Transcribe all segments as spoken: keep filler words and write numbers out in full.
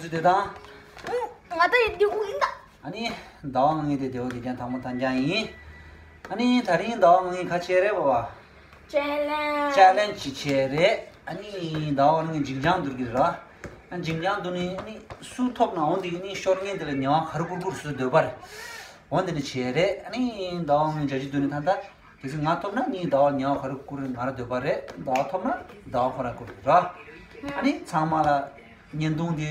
དེ་དང་། ང་ད་ཡི་དེ་ཀུ་ཡིན་ད། ཨ་ནི་ཟླ་བ་ལྔ་ངི་དེ་དེའོ་དེ་ཀྱང་དང་པོ་དང་རྐྱང་ཡིན། ཨ་ནི་དེ་རིང་ཟླ་བ་ལྔ་ངི་ཁ་ཆེ་རེད་བ་བ། ཅེ་ལེན། ཅེ་ལེན་ཅི་ཆེ་རེད། ཨ་ནི་ཟླ་བ་ལྔ་ངི་འཇིང་ཅང་དུར་གི་ར། ཨ་འཇིང་ཅང་དུ་ནི་ཨ་ནི་སུ་ཐོབ་ན་འོང་དེ་ནི་ཤོར་ངན་དེ་ལ་ཉེ་བ་ག་རུ་ཀུར་ཀུར་སུ་འདོད་པར། འོང་དེ་ནི་ཆེ་རེད། ཨ་ནི་ཟླ་བ་ལྔ་ངི་འཇའ་ཆི་དུ་ནི་ད་ད། དེ་ཚོ་ང་ཐོབ་ན་ངའི་ཟླ་བ་ཉལ་བ་ཁ་རུ་བསྐུར་ང་ར་འདོད་པ་རེད། ཟླ་བ་ཐོབ་ན་ཟླ་བ་ཁོ་ར་བསྐུར་ར། ཨ་ནི་ཚང་མ་ལ་བརྙན་ཐུང་འདི་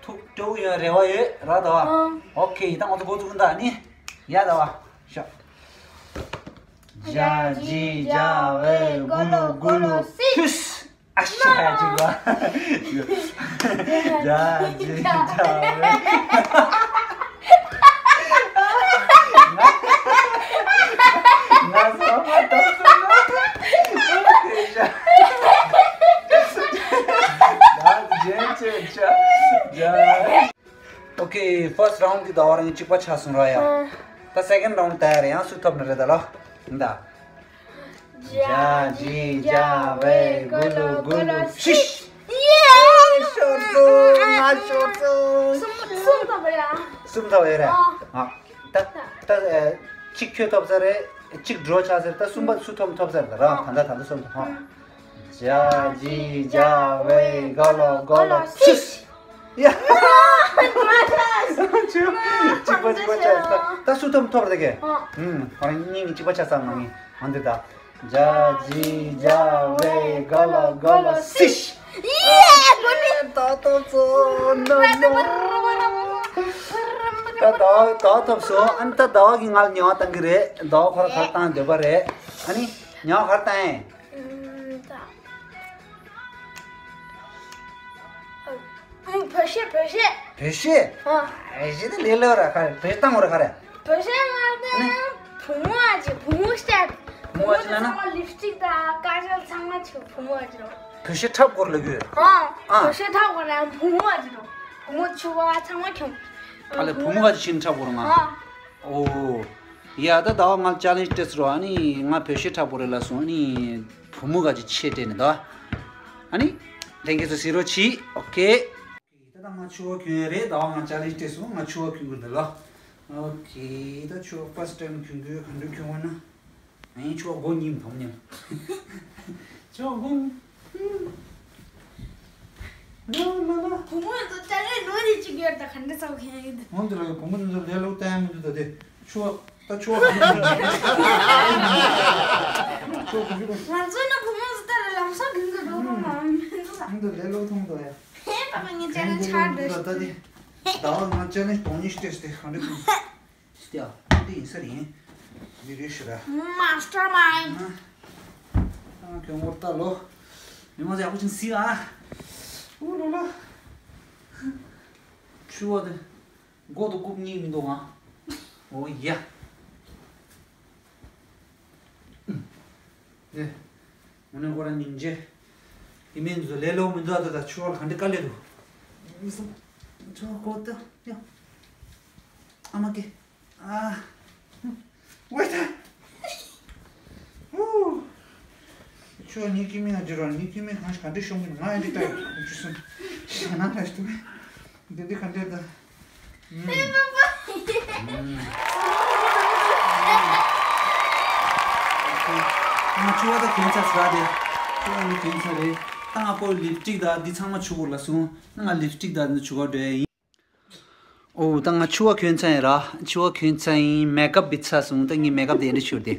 ཐུགས་སྤྲོ་བོ་ཡོད་རེ་བ་ཡོད་ར་ཟླ་བ། ཨོ་ཁེ་ད་ང་ཚོ་འགོ་འཛུགས་ད་ཨ་ནི་ཡ་ཟླ་བ་ཤ། ཇ་ཇི་ཇ་ཝེ་གུ་ལུ་གུ་ལུ་ཧུས། ཨ་ཤ་ཅིག་ལ། ཡ་ཅིག་ཅ་བས། ང་ང་ཟ་མ་ཐག་སོང་ན། ཨོ་ཁེ་ཤ། ང་ཇེན་ཅེན་ཆ། ཇ། ཨོ་ཁེ། first round འདི་ཟླ་བ་རང་གཅིག་པ་ཆགས་སོང་ར་ཡ། ད་second round ད་ཡ་རེད། ཡང་སུ་ཐོབ་ན་རེད་ད་ལོ། འདའ། ཇ་ཇི་ཇ་ཝེ་གུ་ལུ་གུ་ལུ་ཤིཤ། ཡེ། ཤོར་སོང་། ང་ཤོར་སོང་། གསུམ་གསུམ་ཐོབ་པ་རེད། གསུམ་ཐོབ་པ་རེད། ཨ། ཨ། ད་ད་ཨ་གཅིག་ཁྱོད་ཐོབ་ས་རེད། གཅིག་draw ཆགས་ས་རེད། ད་གསུམ་པ་སུ་ཐོབ་ཐོབ་ས་རེད་ད་ར། ད་ད་ད་ད་གསུམ་ཐོབ་ཧ། ཇ་ཇི་ཇ་ཝེ་ག་ལོ་གོ་ལོ་སིས། ཡ། གཅིག་པ་གཅིག་པ་ཆགས་ད། ད་སུ་ཐོབ་ཐོབ་རེད་གི། ཨ། ཧུམ། ཁོ་རང་གཉིས་གཉིས་གཅིག་པ་ཆགས་ས་མ་ངེས་ཨང་འདི་ད། ཇ་ཇི་ཇ་ཝེ་ག་ལ་ག་ལ་སིཤ། ཡེ། ད་ཐོབ་སོང་ན་ནོ། ད་ད་ད་ཐོབ་སོང་། ཨ་ནི་ད་ཟླ་བ་གི་ང་ལ་ཉེ་བ་བཏང་གི་རེད། ཟླ་བ་ཁོ་ར་ག་རེ་བཏང་འདོད་པ་རེད། ཨ་ནི་ཉེ་བ་ག་རེ་བཏང་ཡིན། ཨུམ། ད། ཨུམ། བོད་གཞས། བོད་གཞས། བོད་གཞས། ཨ། བོད་གཞས་དེ་ལས་སླ་ར། ག་རེ་བོད་གཞས་བཏང་དགོས་ར། ག་རེ། བོད་གཞས་ང་ནི་བུ་མོ་ཨ་ཅེ། བུ་མོ་སྐྱ། བུ་མོ་ཨ་ཅེ་ལ་ན། ཚང་མ་ལིབ་སྟིག་དང་དཀར་ཆག་ཚང་མ་ཆུ་བུ་མོ་ཨ་ཅེ་རོ། བོད་གཞས་འཁྲབ་དགོས་ར་ལབ་ཡོད། ཨ། ཨ། བོད་གཞས་འཁྲབ་དགོས་ར། བུ་མོ་ཨ་ཅེ་རོ། བུ་མོ་ཆུ་བ་ཚང་མ་ཁྱོང་། ཨ་ལས། བུ་མོ་ཨ་ཅེ་ཕྱིན་འཁྲབ་དགོས་ར་ང་། ཨ། ཨོ། ཡ་ད་ཟླ་བ་ང་ཅལ་ལེན་ཇི་སྤྲད་སོང་ར། ཨ་ནི་ང་བོད་གཞས་འཁྲབ་དགོས་རེད་ལབ་སོང་། ཨ་ནི་བུ་མོ་ག་ཅིག་ཆེ་སྤྲད་ནས་ད། ཨ་ནི་ལྷན་རྒྱས་ཚོ་གཟིགས་རོགས་གྱིས། ཨོ་ཁེ། ད་ང་ཕྱུ་པ་གྱོན་ཡ་རེད། ཟླ་བ་ང་ཅལ་ལེན་ཇི་སྤྲད་སོང་། ང་ཕྱུ་པ་གྱོན་དགོས་འདུག་ལ། ཨོ་ཁེ། ད་ཕྱུ་པ་first time གྱོན་དགོས། ག་འདྲ་གྱོན་དགོས་ན། ངའི་ཕྱུ་པ་མགོ་གཉིས་མཐོང་ཉམས། ཕྱུ་པ་མགོ། ལོ་ལོ་ལོ། བུ་མོ་ཚོ་ཅ་ལག་ལོ་རེ་གཅིག་ཡོད་ད་ག་འདྲ་ཚ་བོ་ཁྱེད་ཡིན་འདུག་འོན་ཏེ་ར་བུ་མོ་ཚོ་ལས་སླ་པོ་བལྟ་ཡ་མི་འདུག་ད་དེ་ཕྱུ་པ་ད་ཕྱུ་པ་ག་འདྲ་ཕྱུ་པ་ག་འདྲ། ང་ཚོ་ནི་བུ་མོ་ཚོ་ལྟར་ལམ་སང་གང་གི་འགྲོ་གི་མ་མི་འདུག་ད། འདི་ལས་སླ་པོ་མཐོང་འདུག་ཡ། ཧེ་པ་པ་ངའི་ཅ་ལག་ཆག་འདུག་ད་དེ་ཟླ་བ་ང་ཅལ་ལེན་ཇི་སྟོང་ཉིས་སྤྲད་དེ་ག་འདྲ་གྱོན། སྟེ་ཡ། འདི་ཡིན་ས་རེད། འདི་རེད་ཤི་ར། Mastermind། ཨ་གྱོན་འོ་ད་ལོ། མི་མང་ཚོ་ཡག་པོ་ཅིག་གཟིགས་ཨ། ཨུ་ལོ་ལོ། ཕྱུ་པ་དེ་མགོ་དང་རྐུབ་གཉིས་མི་འདུག་ཨ། ཨོ་ཡ། ཨེ། དངོས་གནས་ཁོ་རང་སྙིང་རྗེ། ཡིན་མིན་ཚོ་ལས་སླ་པོ་མི་འདུག་ཨ། ད་ད་ཕྱུ་པ་ལ་ག་འདྲ་དཀའ་ལས་འདུག་མི་སོང་། ཕྱུ་པ་གོ་ད་ཡ། ཨ་མ་ཀེ། ཨ། ཝེ་ད། ཧུ། ཕྱུ་པ་ཉི་ཀི་མི་ང་འགྱུར་བ་ཉི་ཀི་མི་གང་ཞིག་ག་འདྲ་ཤོང་གི་ང་ཨེ་འདྲ་ལྟ་ཡོད་ཅུ་སོང་། ཞེ་ན་ར་ཞུ། འདི་འདི་ག་འདྲ་ད། ཨེ་པ་པ། ང་ཕྱུ་པ་ད་གྱོན་ཚར་ཟ་དེ། ཕྱུ་པ་ནི་གྱོན་ཚར་རེད། ད་ང་ཁོ་ལིབ་སྟིག་ད་འདི་ཚང་མ་ཕྱུ་པ་ལ་སོང་། ང་ལིབ་སྟིག་ད་འདི་ཕྱུ་པ་འདྲ་ཡིན། ཨོ་ད་ང་ཕྱུ་པ་གྱོན་ཚར་ཡིན་ར། ཕྱུ་པ་གྱོན་ཚར་ཡིན། མེག་ཨབ་བི་ཚར་སོང་། ད་ངའི་མེག་ཨབ་དེ་འདྲ་ཕྱུར་དེ།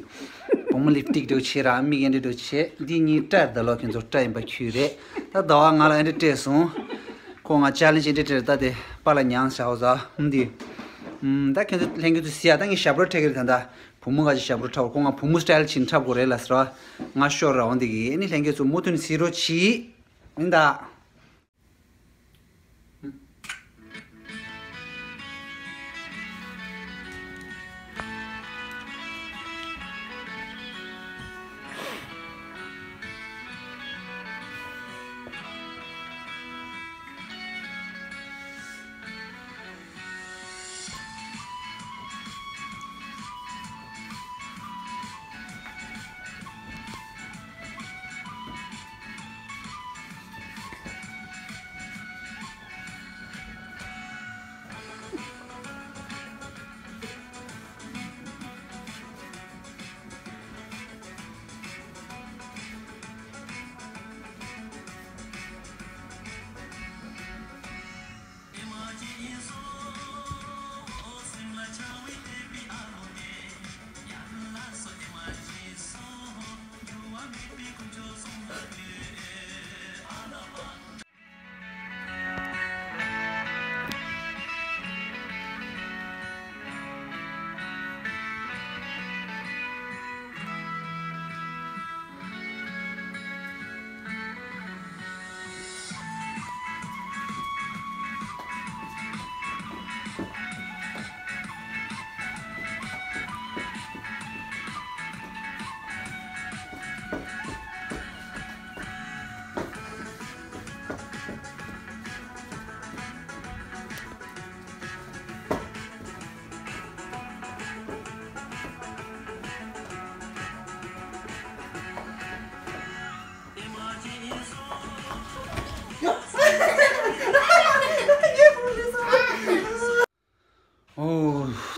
བུ་མོ་ལིབ་སྟིག་འདྲ་བྱེད་ར། མིག་འདྲ་འདྲ་བྱེད། འདི་གཉིས་སྐྲ་ད་ལོ་ཁྱེད་ཚོ་སྐྲ་ཡིན་པ་ཁྱུ་རེད། ད་ཟླ་བ་ང་ལ་འདྲ་སྤྲད་སོང་། ཁོ་ང་ཅལ་ལེན་ཇི་འདྲ་སྤྲད་ད་དེ་པཱ་ལགས་མྱངས་བཞག་ཟ་ཧུམ་དེ། ད་ཁྱེད་ཚོ་ལྷན་རྒྱས་ཚོ་གཟིགས་ཡ། ད་ངས་ཞབས་བྲོ་འཁྲབ་ཀྱི་རེད་ད། ད་བུ་མོ་ག་ཅིག་ཞབས་བྲོ་འཁྲབ། ཁོ་ང་བུ་མོ་སི་ཊལ་ཅིག་འཁྲབ་དགོས་རེད་ལབ་ཟེར་བ། ང་ཤོར་ར་འོང་དེ་གི། ཨ་ནི་ལྷན་རྒྱས་ཚོ་མུ་མཐུད་ནས་གཟིགས་རོགས་གྱིས། ཡིན་ད།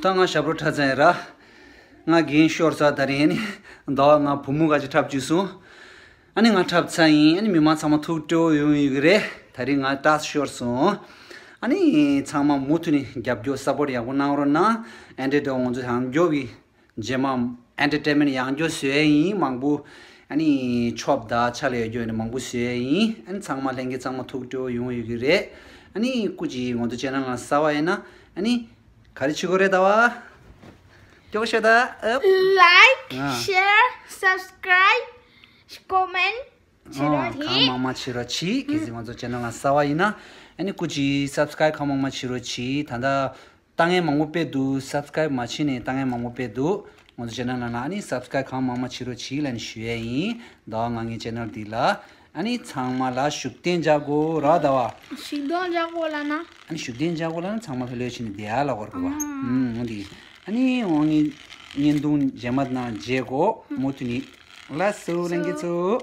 ད་ང་ཞབས་བྲོ་འཁྲབ་ཚར་ཡིན་ར། ང་རྒན་ཤོར་ཚར། ད་རིང་ཨ་ནི་ཟླ་བ་ང་བུ་མོ་ག་ཅིག་འཁྲབ་བཅུག་སོང་། ཨ་ནི་ང་འཁྲབ་ཚར་ཡིན། ཨ་ནི་མི་མང་ཚང་མ་ཐུགས་སྤྲོ་ཡོང་ཡོད་ཀྱི་རེད། ད་རིང་ང་སྐྲག་ཤོར་སོང་། ཨ་ནི་ཚང་མ་མུ་མཐུད་ནས་རྒྱབ་སྐྱོར་སཔོར་ཡག་པོ་གནང་རོགས་གནང་། ཨེ་འདྲས་འདྲ་བོ་ང་ཚོ་ཡང་སྐྱོར་གྱི་རྗེས་མ་ཨེན་ཊར་ཊེན་མེན་ཊི་ཡང་བསྐྱར་བཟོ་ཡས་ཡིན། མང་པོ་ཨ་ནི་ཆོབ་དང་ཆ་ལ་ཡོད་རྒྱུ་ནི་མང་པོ་བཟོ་ཡས་ཡིན། ཨ་ནི་ཚང་མ་ལྷན་རྒྱས་ཚང་མ་ཐུགས་སྤྲོ་ཡོང་ཡོད་ཀྱི་རེད། ཨ་ནི་སྐུ་མཁྱེན་ང་ཚོ་ཅེ་ནལ་ནང་གསར་པ་ཡིན་ན་ཨ་ནི་ག་རེ་བྱེད་དགོས་རེད། ད་བ་སྐྱོ་ཤོད་ད། ཨབ། Like, ཨ། Share, subscribe, comment བྱེད་ཨོ། རོགས་གང་གྱིས། མང་མང་བྱེད་རོགས་གྱིས། གལ་སྲིད་ང་ཚོ་ཅེ་ནལ་ནང་གསར་པ་ཡིན་ན་ཨ་ནི་སྐུ་མཁྱེན་སབ་སི་ཀ་རའིབ་གང་མང་མང་བྱེད་རོགས་གྱིས། ད་ལྟ་ལྟ་མཁན་མང་པོ་དཔེ་འདུག་སབ་སི་ཀ་རའིབ་མ་བྱས་ནས་ལྟ་མཁན་མང་པོ་དཔེ་འདུག་ང་ཚོ་ཅེ་ནལ་ནང་ལ་ཨ་ནི་སབ་སི་ཀ་རའིབ་གང་མང་མང་བྱེད་རོགས་གྱིས་ལབ་ནས་ཞུ་ཡས་ཡིན། ཟླ་བ་ང་ངའི་ཅེ་ནལ་འདི་ལ་ཨ་ནི་ཚང་མ་ལ་བཞུགས་གདན་འཇགས་དགོས་ར། ཟླ་བ། བཞུགས་གདན་འཇགས་དགོས་ལབ་ན། ཨ་ནི་བཞུགས་གདན་འཇགས་དགོས་ལབ་ན་ཚང་མ་ལྷོད་ལྷོད་བྱས་ནས་བསྡད་ཡ་ལབ་དགོས་རེད་པ། ཨ། ཨུམ། འོ་འདི། ཨ་ནི་འོ་ངའི་བརྙན་ཐུང་རྗེས་མ་ནང་མཇལ་གོ། མུ་མཐུད་ནས་ལགས་སོ་ལྷན་རྒྱས་ཚོ།